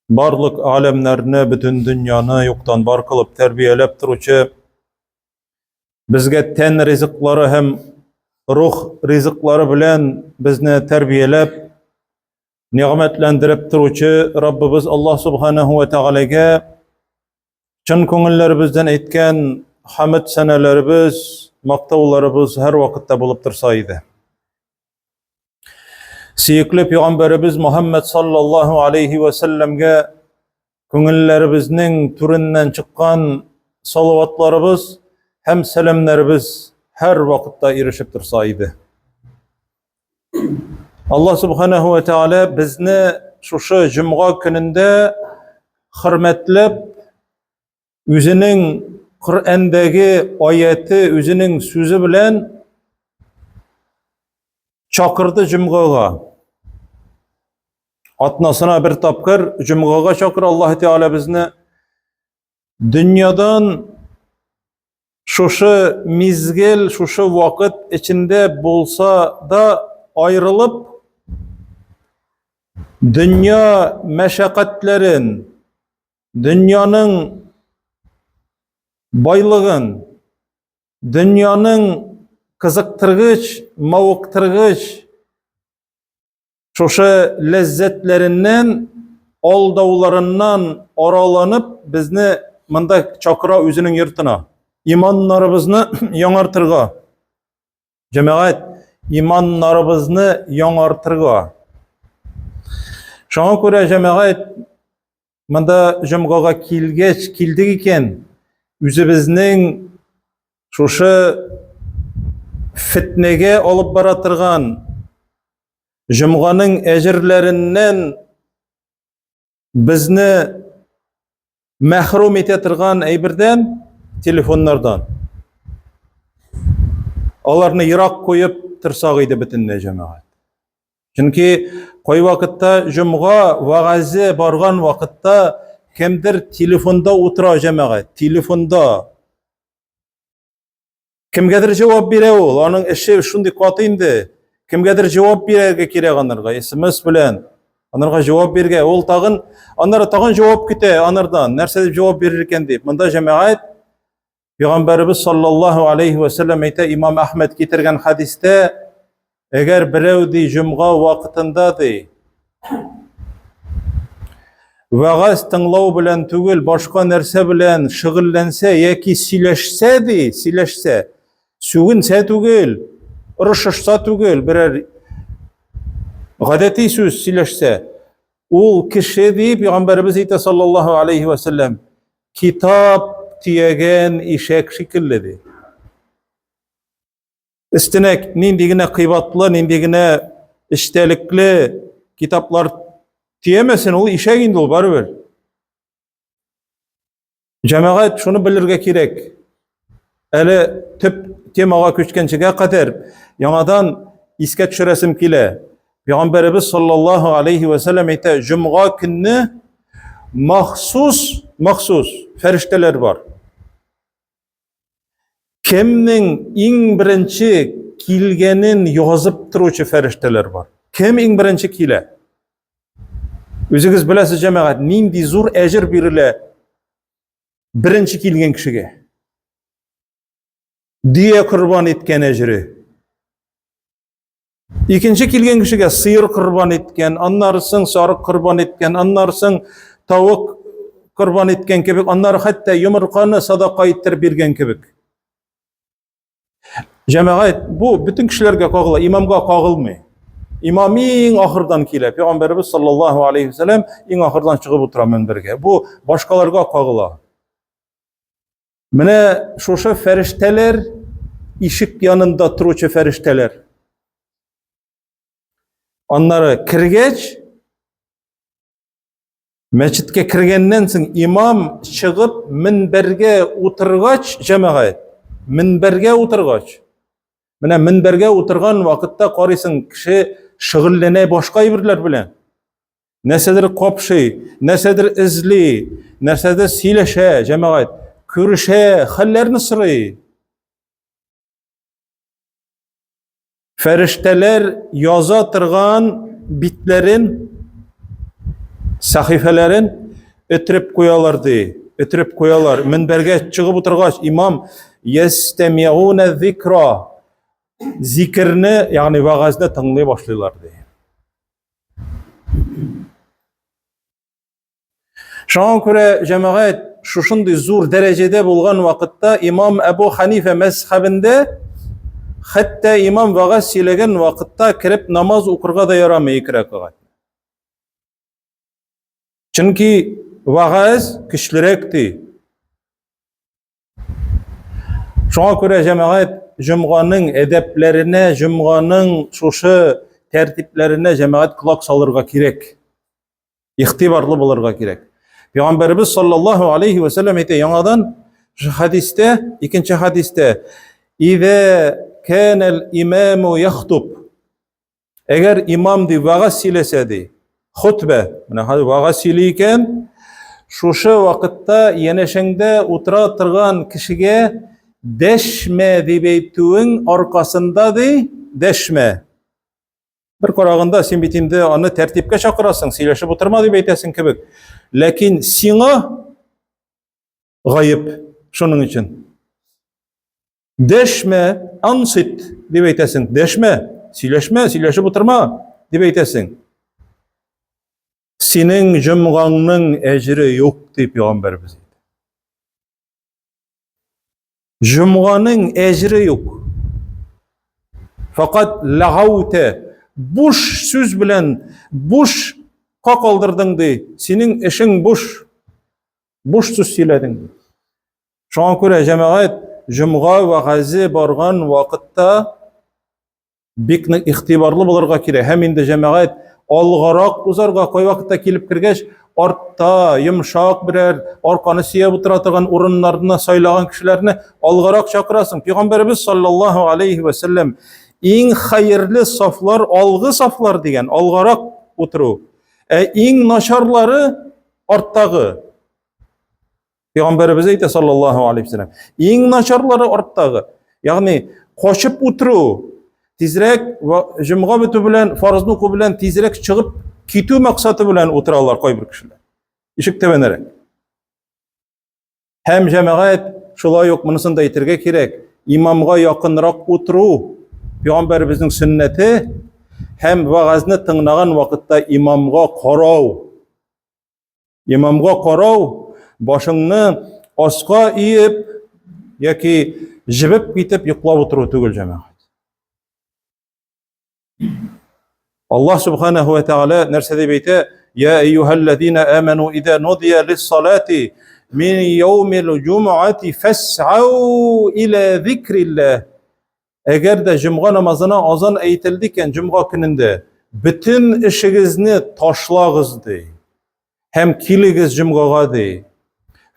Барлык аләмнәрне, бөтен дөньяны юктан бар кылып тәрбияләп торучы, безгә тән ризыклары һәм рух ризыклары белән безне тәрбияләп, нигъмәтләндереп торучы Раббыбыз Аллаһ субханаһу ва тәгаләгә чын күңелләребездән әйткән хәмд сәнәләребез, мактауларыбыз һәр вакытта булып торса иде. Сөекле пәйгамбәребез Мухаммад саллаллаһу алейхи ва сәлләмгә күңелләребезнең түреннән чыккан салаватларыбыз һәм сәламнәребез һәр вакытта ирешеп торса иде. Аллаһ субханаһу ва тааля безне шушы җомга көнендә хөрмәтләп Үзенең Коръәндәге аяте, үзенең сүзе белән чакырды җомгага. Атнасына бер тапкыр җомгага чакыра Аллаһ Тәгалә безне. Дөньядан шушы мизгел, шушы вакыт эчендә булса да аерылып, дөнья мәшәкатьләрен, Дөньяның байлыгын, дөньяның кызыктыргыч, мавыктыргыч шушы ләззәтләреннән, алдауларыннан араланып, безне монда чакыра үзенең йортына. Иманнарыбызны яңартырга. Җәмәгать, иманнарыбызны яңартырга. Шуңа күрә җәмәгать монда җомгага килгәч, килдек икән, үзебезнең шушы фетнәгә алып бара торган җомганың әҗерләреннән безне мәхрүм итә торган әйбердән, телефоннардан. Аларны ерак куеп торсак иде бөтенләй җәмәгать. Чөнки кайвакытта җомга вәгазе барган вакытта кемдер телефонда утыра җәмәгать, телефонда. Кемгәдер җавап бирә ул, аның эше шундый каты инде. Кемгәдер җавап бирергә кирәк анарга, смс белән. Анарга җавап биргә, ул тагын, аннары тагын җавап көтә анардан. Нәрсә дип җавап бирер икән дип. Монда җәмәгать Пәйгамбәребез саллаллаһу алейхи ва сәлләм әйтә, Имам Әхмәд китергән хәдистә, әгәр берәү ди җомга вакытында ди, вәгазь тыңлау белән түгел, башка нәрсә белән шөгыльләнсә яки сөйләшсә ди, сөйләшсә, сүгенсә түгел, орышышса түгел, берәр гадәти сүз сөйләшсә, ул кеше ди, пәйгамбәребез әйтә саллаллаһу алейхи ва сәлләм, китап төягән ишәк шикелле ди. Өстенә нинди генә кыйбатлы, нинди генә эчтәлекле китаплар төямәсен, ул ишәк инде ул барыбер. Җәмәгать шуны белергә кирәк. Әле төп темага күчкәнчегә кадәр яңадан искә төшерәсем килә. Пәйгамбәребез саллаллаһу алейхи ва сәлләм әйтә, җомга көнне махсус, махсус фәрештәләр бар. Кемнең иң беренче килгәнен язып торучы фәрештәләр бар. Кем иң беренче килә? Үзегез беләсез, җәмәгать, нинди зур әҗер бирелә беренче килгән кешегә. Дөя корбан иткән әҗере. Икенче килгән кешегә сыер корбан иткән, аннары соң сарык корбан иткән, аннары соң тавык корбан иткән кебек, аннары хәтта йомырканы садака иттереп биргән кебек. Җәмәгать, бу бөтен кешеләргә кагыла, имамга кагылмый. Имам иң ахырдан килә. Пәйгамбәребез саллаллаһу алейхи вәсәләм иң ахырдан чыгып утыра мөнбәргә. Бу башкаларга кагыла. Менә шушы фәрештәләр ишек янында торучы фәрештәләр. Аннары кергәч, мәчеткә кергәннән соң имам чыгып минбәргә утыргач, җәмәгать, минбәргә утыргач, менә минбәргә утырган вакытта карыйсың, кеше шөгыльләнә башка әйберләр белән. Нәрсәдер капшый, нәрсәдер эзли, нәрсәдер сөйләшә, җәмәгать, күрешә, хәлләрне сорый. Фәрештәләр яза торган битләрен Сәхифәләрен өтереп куялар ди. Өтереп куялар. Минбәргә чыгып утыргач, имам ястәмиуна зикра. Зикерне, ягъни вәгазьне тыңлый башлыйлар ди. Шуңа күрә җәмәгать шушындый зур дәрәҗәдә булган вакытта имам Әбу Ханифа мәзхәбендә хәтта имам вәгазь сөйләгән вакытта кереп намаз укырга да ярамый ике рәкәгать. Чөнки вәгазь көчлерәк ди. Шуңа күрә җәмәгать җомганың әдәпләренә, җомганың шушы тәртипләренә җәмәгать колак салырга кирәк. Игътибарлы булырга кирәк. Пәйгамбәребез саллаллаһу алейхи ва сәлләм әйтә яңадан хадистә, икенче хадистә, "Иза канал имаму яхтуб" Әгәр имам ди вәгазь сөйләсә ди, хотбә, менә хәзер вәгазь сөйли икән, шушы вакытта янәшәңдә утыра торган кешегә дәшмә дип әйтүең аркасында ди, дәшмә. Бер караганда син бит инде аны тәртипкә чакырасың, сөйләшеп утырма дип әйтәсең кебек. Ләкин сиңа гаеп шуның өчен. Дәшмә, ансит дип әйтәсең. Дәшмә, сөйләшмә, сөйләшеп утырма дип әйтәсең. Синең җомгаңның әҗере юк дип пәйгамбәребез әйтә. Җомганың әҗре юк. Фақат ләгауте буш сүз белән буш ка калдырдың ди. Синең эшең буш. Буш сүз сөйләдең. Шуңа күрә җәмәгать җомга вәгазе барган вакытта бик нык игътибарлы булырга кирәк. Һәм инде җәмәгать алгарак узарга кайвакытта килеп кергәч, артта йомшак берәр арканы сөяп утыра торган урыннарны сайлаган кешеләрне алгарак чакырасың. Пәйгамбәребез саллаллаһу алейхи ва сәлләм иң хәерле сафлар алгы сафлар дигән, алгарак утыру. Ә иң начарлары арттагы. Пәйгамбәребез әйтә саллаллаһу алейхи вәсәлләм, иң начарлары арттагы, ягъни качып утыру, тизрәк җомга бетү белән, фарызны уку белән тизрәк чыгып китү максаты белән утыралар кайбер кешеләр. Ишек төбенәрәк. Һәм җәмәгать шулай ук монысын да әйтергә кирәк, имамга якынрак утыру пәйгамбәребезнең сөннәте һәм вәгазьне тыңлаган вакытта имамга карау. Имамга карау, башыңны аска иеп яки җебеп китеп йоклап утыру түгел, җәмәгать. Аллаһ субханаху ва тааля нәрсә дип әйтә? Я әйюһәлләзина аману иза нудия лис-салати мин яумил җумъати фас'ау ила зикриллаһ. Әгәр дә җомга намазына азан әйтелде икән, җомга көнендә бөтен эшегезне ташлагыз ди. Һәм килегез җомгага ди.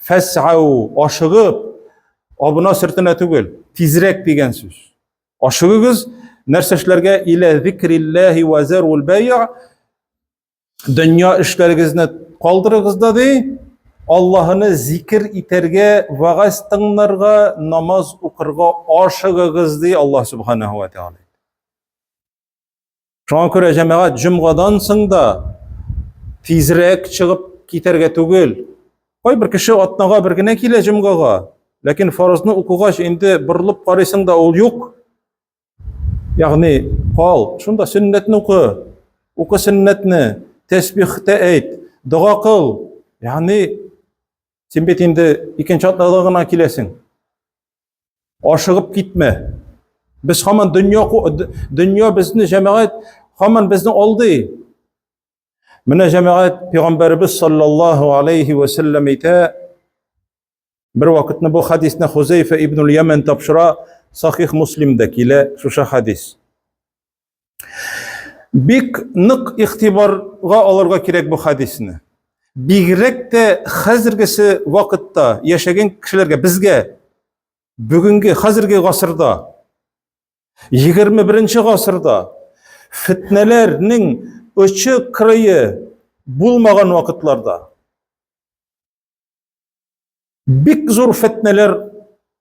Фәсау ашыгып, абына сөртенә түгел, тизрәк дигән сүз. Ашыгыгыз, нәрсә эшләргә? Илә зикриллаһи ва зарул бай' Дөнья эшләрегезне калдырыгыз да ди, Аллаһыны зикер итәргә, вәгазь тыңларга, намаз укырга ашыгыгыз ди Аллаһ субханаһу ва тааля. Шуңа күрә җәмәгать җомгадан соң да тизрәк чыгып китәргә түгел. Кайбер кеше атнага бер генә килә җомгага, ләкин фарызны укыгач инде борылып карыйсың да ул юк. Ягъни кал, шунда сөннәтне укы. Укы сөннәтне, тәсбих тә әйт, дога кыл. Ягъни син бит инде икенче атнада гына киләсең. Ашыгып китмә. Без һаман дөнья дөнья безне җәмәгать һаман безне алдый. Менә җәмәгать пәйгамбәребез саллаллаһу алейхи ва сәлләм әйтә, Бер вакытны бу хадисне Хузейфа ибн Ямен тапшыра, Сахих Муслимдә килә шушы хадис. Бик нык игътибарга алырга кирәк бу хадисне. Бигрәк тә хәзергесе вакытта яшәгән кешеләргә, безгә, бүгенге хәзерге гасырда, 21 гасырда фетнәләрнең очы кырые булмаган вакытларда Бик зур фетнәләр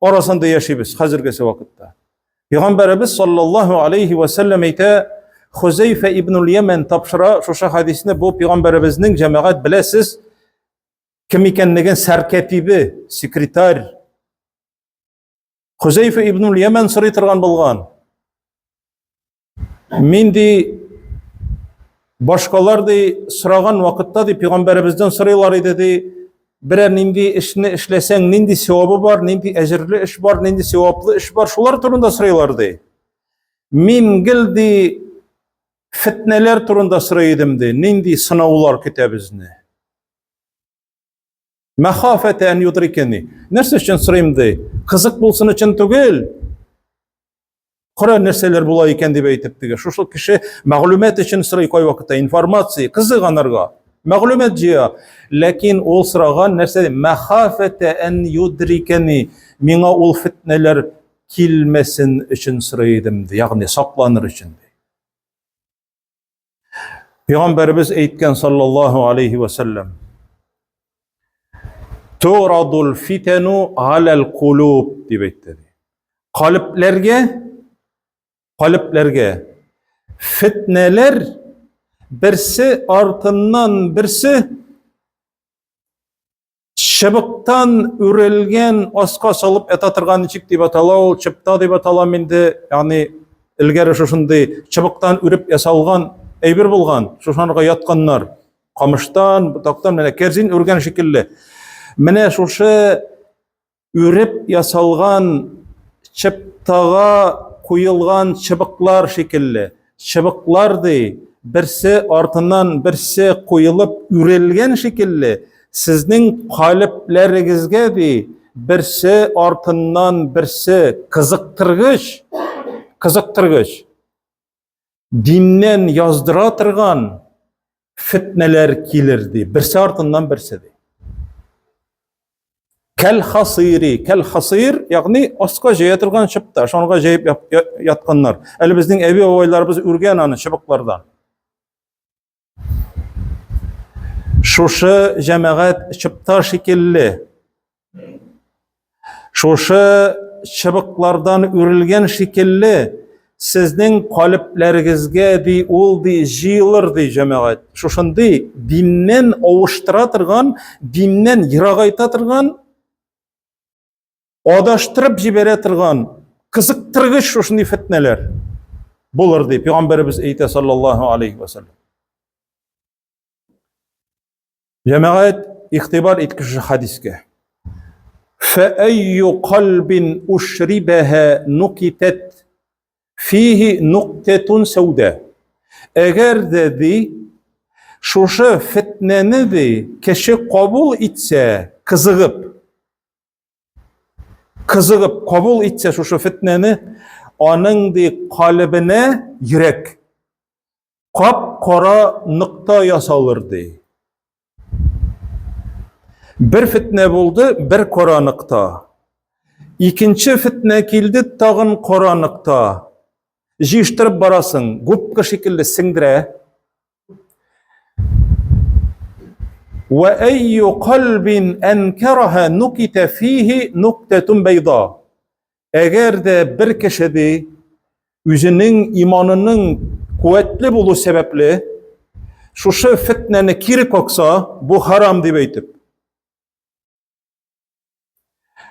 арасында яшибез хәзергесе вакытта. Пәйгамбәребез саллаллаһу алейхи ва саллям әйтә, Хузәйфә ибнул Йәмән тапшыра шушы хадисне бу пәйгамбәребезнең җәмәгать беләсез кем икәнлеген сәркәтибе, секретарь. Хузәйфә ибнул Йәмән сорый торган булган. Мин ди башкалар ди сораган вакытта ди пәйгамбәребездән сорыйлар иде ди берәр нинди эшне эшләсәң нинди савабы бар, нинди әҗерле эш бар, нинди саваплы эш бар, шулар турында сорыйлар ди. Мин гел ди фетнәләр турында сорый идем ди, нинди сынаулар көтә безне. Мәхафәтә ән юдрикени. Нәрсә өчен сорыйм ди? Кызык булсын өчен түгел. Кара нәрсәләр була икән дип әйтеп теге. Шушы кеше мәгълүмат өчен сорый кайвакытта информация, кызык анарга. Мәгълүмат җыя. Ләкин ул сораган нәрсә мәхафәтә ән юдрикени. Миңа ул фитнәләр килмәсен өчен сорый идем ди, ягъни сакланыр өчен ди. Пәйгамбәребез әйткән саллаллаһу алейхи ва саллям. Турадул фитану алал кулуб дип әйтте. Калебләргә калебләргә фитнәләр берсе артыннан берсе Чыбыктан үрелгән аска салып ята торган ничек дип атала ул, чыпта дип атала инде, ягъни элгәре шушындый чыбыктан үреп ясалган әйбер булган, шушанырга ятканнар. Камыштан, ботактан, менә кәрзин үргән шикелле. Менә шушы үреп ясалган чыптага куелган чыбыклар шикелле. Чыбыклар ди, берсе артыннан берсе куелып үрелгән шикелле, сезнең калебләрегезгә ди, берсе артыннан берсе кызыктыргыч, кызыктыргыч диннән яздыра торган фетнәләр килер ди. Берсе артыннан берсе ди. Кәл хасири, кәл хасир, ягъни аска җәя торган чыпта, шуңа җәеп ятканнар. Әле безнең әби бабайларыбыз үргән аны чыбыклардан. Шушы җәмәгать чыпта шикелле Шушы чыбыклардан үрелгән шикелле сезнең калебләрегезгә ди ул ди җыелыр ди җәмәгать. Шушындый диннән авыштыра торган, диннән ерагайта торган, адаштырып җибәрә торган кызыктыргыч шушындый фетнәләр булыр ди пәйгамбәребез әйтә саллаллаһу алейхи ва саллям. Җәмәгать, игътибар ит кеше хадискә. Фәәйю кальбин ушрибәһә нукитәт фиһи нуктәтун сәүдә. Әгәр дә ди, шушы фетнәне ди, кеше кабул итсә, кызыгып, кызыгып кабул итсә шушы фетнәне, аның ди калебенә йөрәк Кап-кара нокта ясалыр ди. Бер фетнә булды, бер кара нокта. Икенче фетнә килде, тагын кара нокта. Җыештырып барасың, губка шикелле сеңдерә. Вә әйю кальбин әнкәраһа нукитә фиһи нуктәтун бәйда. Әгәр дә бер кеше ди, үзенең иманының куәтле булу сәбәпле, шушы фетнәне кире какса, бу харам дип әйтеп.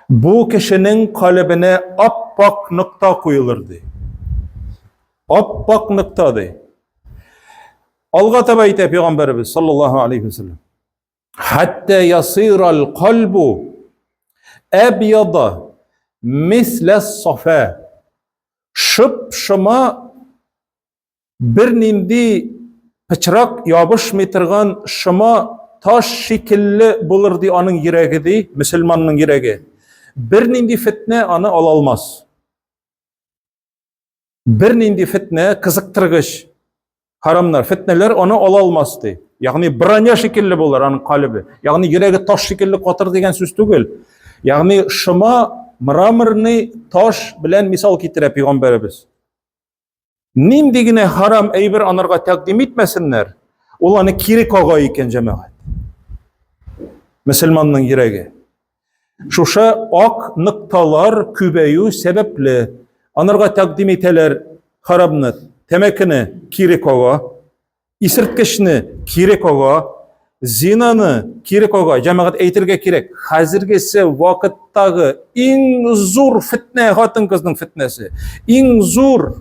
Бу кешенең калебенә ап-ак нокта куелыр ди. Ап-ак нокта ди. Алга таба әйтә пәйгамбәребез саллаллаһу алейхи вәсәлләм. Хәтта ясирал кальбу әбьяда мислә сафа. Шып шома бернинди пычрак ябышмый торган шома таш шикелле булыр ди аның йөрәге ди, мөселманның йөрәге. Бернинди фетнә аны ала алмас. Бернинди фетнә кызыктыргыч харамнар, фетнәләр аны ала алмас ди. Ягъни броня шикелле булыр аның калебе. Ягъни йөрәге таш шикелле катыр дигән сүз түгел. Ягъни шома мраморный таш белән мисал китерә пәйгамбәребез. Нинди генә харам әйбер анарга тәкъдим итмәсеннәр, ул аны кире кага икән җәмәгать. Мөселманның йөрәге. Шушы ак нокталар күбәю сәбәпле, анарга тәкъдим итәләр харамны. Тәмәкене кире кага, исерткечне кире кага, зинаны кире кага. Җәмәгать әйтергә кирәк, хәзергесе вакыттагы иң зур фитнә хатын-кызның фитнәсе. Иң зур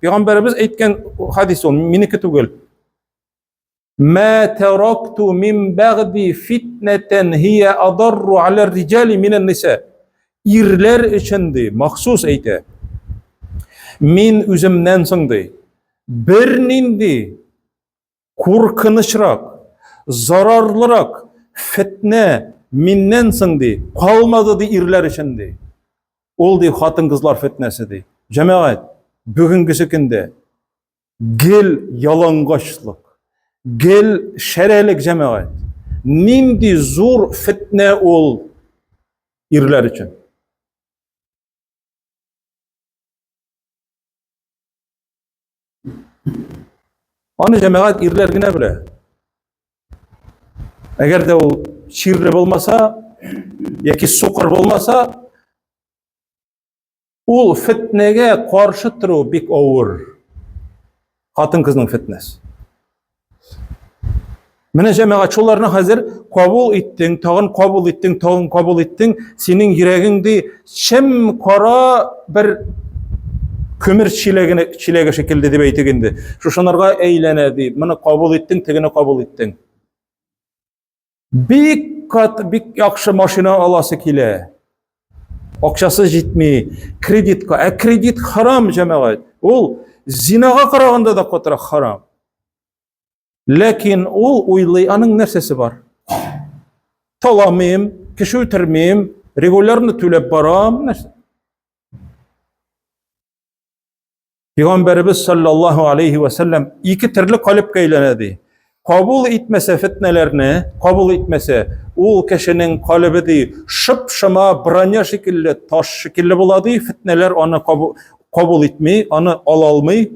Пәйгамбәребез әйткән хадис ул, минеке түгел. Мә таракту мин бәгъди фитнәтән һия адарру аля риҗали минән ниса. Ирләр өчен ди, махсус әйтә. Мин үземнән соң ди, бернинди куркынычрак, зарарлырак фитнә миннән соң ди, калмады ди ирләр өчен ди. Ул ди хатын-кызлар фитнәсе ди. Җәмәгать, бүгенгесе көндә гел ялангачлык, гел шәрәлек җәмәгать. Нинди зур фитнә ул ирләр өчен. Аны җәмәгать ирләр генә белә. Әгәр дә ул чирле булмаса, яки сукыр булмаса, Ул фетнәгә каршы тору бик авыр. Хатын-кызның фетнәсе. Менә җәмәгать шуларны хәзер кабул иттең, тагын кабул иттең, тагын кабул иттең, синең йөрәгең ди чем кара бер көмер чиләгенә чиләге шикелле дип әйтик инде. Шушынарга әйләнә ди. Моны кабул иттең, тегене кабул иттең. Бик кат, бик яхшы машина аласы килә. Акчасы җитми, кредитка. Ә кредит харам, җәмәгать. Ул зинага караганда да катырак харам. Ләкин ул уйлый, аның нәрсәсе бар? Таламыйм, кеше үтермим, регулярно түләп барам, нәрсә? Пәйгамбәребез саллаллаһу алейхи ва саллям ике төрле калебкә әйләнә ди. Кабул итмәсә фетнәләрне, кабул итмәсә, ул кешенең калебе ди, шып-шыма броня шикелле, таш шикелле була ди, фетнәләр аны кабул итми, аны ала алмый.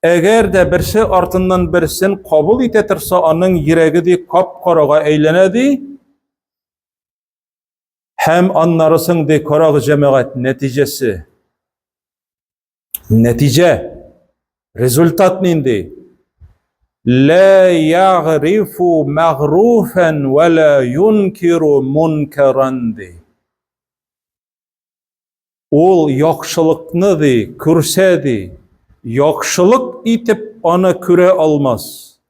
Әгәр дә берсе артыннан берсен кабул итә торса, аның йөрәге ди кап-карага әйләнә ди. Һәм аннары соң ди, карагыз җәмәгать, нәтиҗәсе. Нәтиҗә. Результат нинди? Ла ягрифу мәгъруфан ва ла юнкиру мункаран ди. Ул яхшылыкны ди, күрсә ди, яхшылык итеп аны күрә алмас.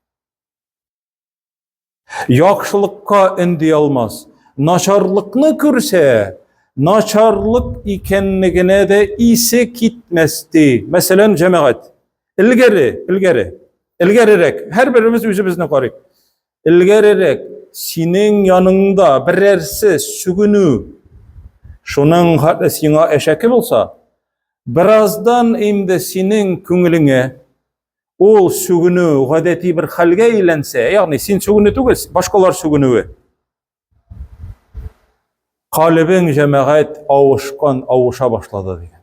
Яхшылыкка өнди алмас. Начарлыкны күрсә, начарлык икәнлегенә дә исе китмәс ди. Мәсәлән, җәмәгать, элгәре, элгәре, элгәрерәк, һәрберебез үзебезне карыйк. Элгәрерәк синең яныңда берәрсе сүгенү, шуның хәтле сиңа әшәке булса, бераздан инде синең күңелеңә Ул сүгенү гадәти бер хәлгә әйләнсә, ягъни син сүгенү түгел, башкалар сүгенүе. Калебең җәмәгать авышкан, авыша башлады дигән.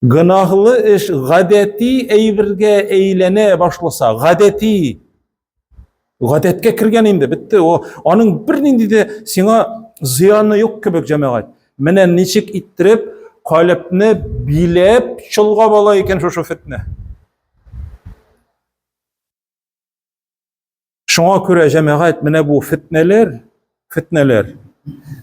Гөнаһлы эш гадәти әйбергә әйләнә башласа, гадәти гадәткә кергән инде, бетте. О, аның бернинди дә сиңа зыяны юк кебек, җәмәгать. Менә ничек иттереп калебне биләп чолгап ала икән шушы фетнә. Шуңа күрә җәмәгать менә бу фетнәләр, фетнәләр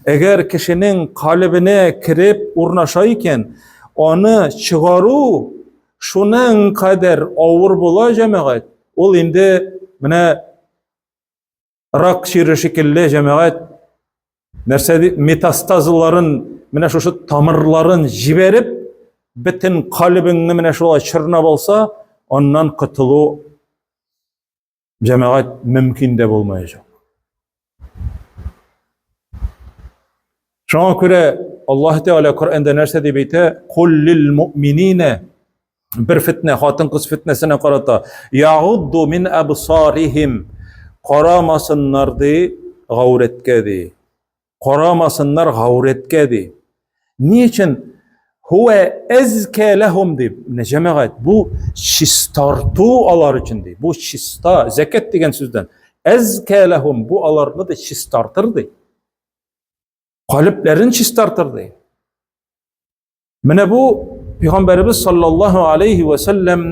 әгәр кешенең калебенә кереп урнаша икән, аны чыгару шуның кадәр авыр була җәмәгать. Ул инде менә рак чире шикелле җәмәгать нәрсә дип метастазаларын менә шушы тамырларын җибәреп бөтен калебеңне менә шулай чорнап алса, аннан котылу җәмәгать мөмкин дә булмаячак. Шуңа күрә Аллаһ Тәгалә Коръәндә нәрсә дип әйтә? Кул лил муъминина бер фитнә, хатын-кыз фитнәсенә карата ягудду мин абсарихим карамасыннар ди гаурәткә ди. Карамасыннар гаурәткә ди. Ни өчен? Хуа әзкә ләһум дип. Менә җәмәгать, бу чистарту алар өчен ди. Бу чиста, зәкәт дигән сүздән. Әзкә ләһум, бу аларны да чистартыр ди. Калебләрен чистартыр ди. Менә бу Пәйгамбәребез саллаллаһу алейхи ва сәлләм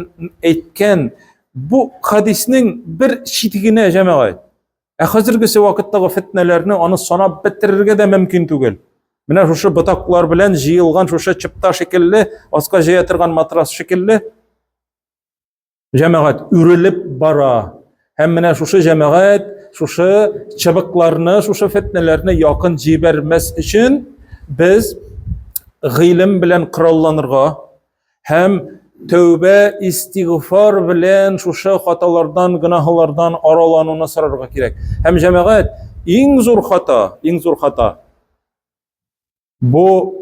әйткән бу хадиснең бер чите генә, җәмәгать. Ә хәзергесе вакыттагы фетнәләрне аны санап бетерергә дә мөмкин түгел. Менә шушы ботаклар белән җыелган шушы чыпта шикелле, аска җәя торган матрас шикелле җәмәгать үрелеп бара. Һәм менә шушы җәмәгать, шушы чыбыкларны, шушы фетнәләрне якын җибәрмәс өчен без гыйлем белән коралланырга һәм тәүбә, истигъфар белән шушы хаталардан, гөнаһлардан аралануны сорарга кирәк. Һәм җәмәгать, иң зур хата, иң зур хата бу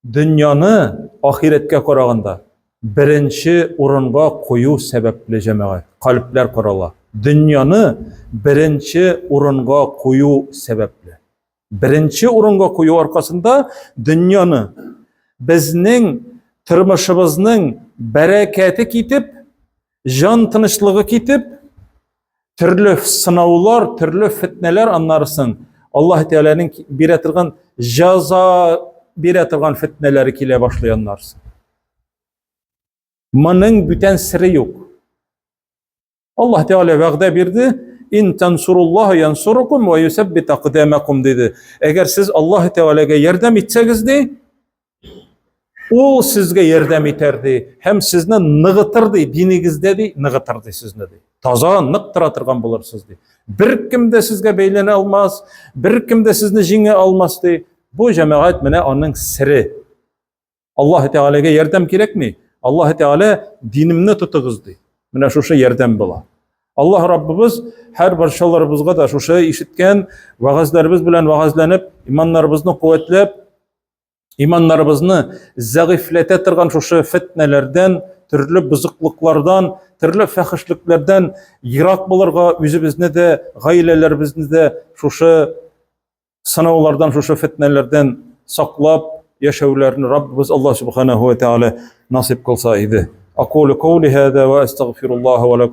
дөньяны ахирәткә караганда беренче урынга кую сәбәпле, җәмәгать, кальпләр карала. Дөньяны беренче урынга кую сәбәпле. Беренче урынга кую аркасында дөньяны безнең тормышыбызның бәрәкәте китеп, җан тынычлыгы китеп, төрле сынаулар, төрле фетнәләр аннарысын Аллаһ Тәгаләнең бирә торган җаза бирә торган фетнәләре килә башлый аннарысын. Моның бүтән сере юк. Аллаһ Тәгалә вәгъдә бирде, Ин тансуруллаһа янсурукум ва юсаббит акдамакум диде. Әгәр сез Аллаһ Тәгаләгә ярдәм итсәгез ди, ул сезгә ярдәм итәр ди һәм сезне ныгытыр ди, динегездә ди, ныгытыр ди сезне ди. Таза, нык тора торган булырсыз ди. Беркем дә сезгә бәйләнә алмас, беркем дә сезне җиңә алмас ди. Бу җәмәгать менә аның сере. Аллаһ Тәгаләгә ярдәм кирәкми. Аллаһ Тәгалә динемне тотыгыз ди. Менә шушы ярдәм була. Аллаһ Раббыбыз һәр барчаларыбызга да шушы ишеткән вәгазьләребез белән вәгазьләнеп, иманнарыбызны куәтләп, иманнарыбызны зәгыйфьләтә торган шушы фетнәләрдән, төрле бозыклыклардан, төрле фәхешлекләрдән ерак булырга, үзебезне дә, гаиләләребезне дә шушы сынаулардан, шушы фетнәләрдән саклап яшәүләрне Раббыбыз Аллаһ Субханаһу ва Тааля насыйп кылса иде. Акулу каули һаза ва астагфируллаһа ва лакум.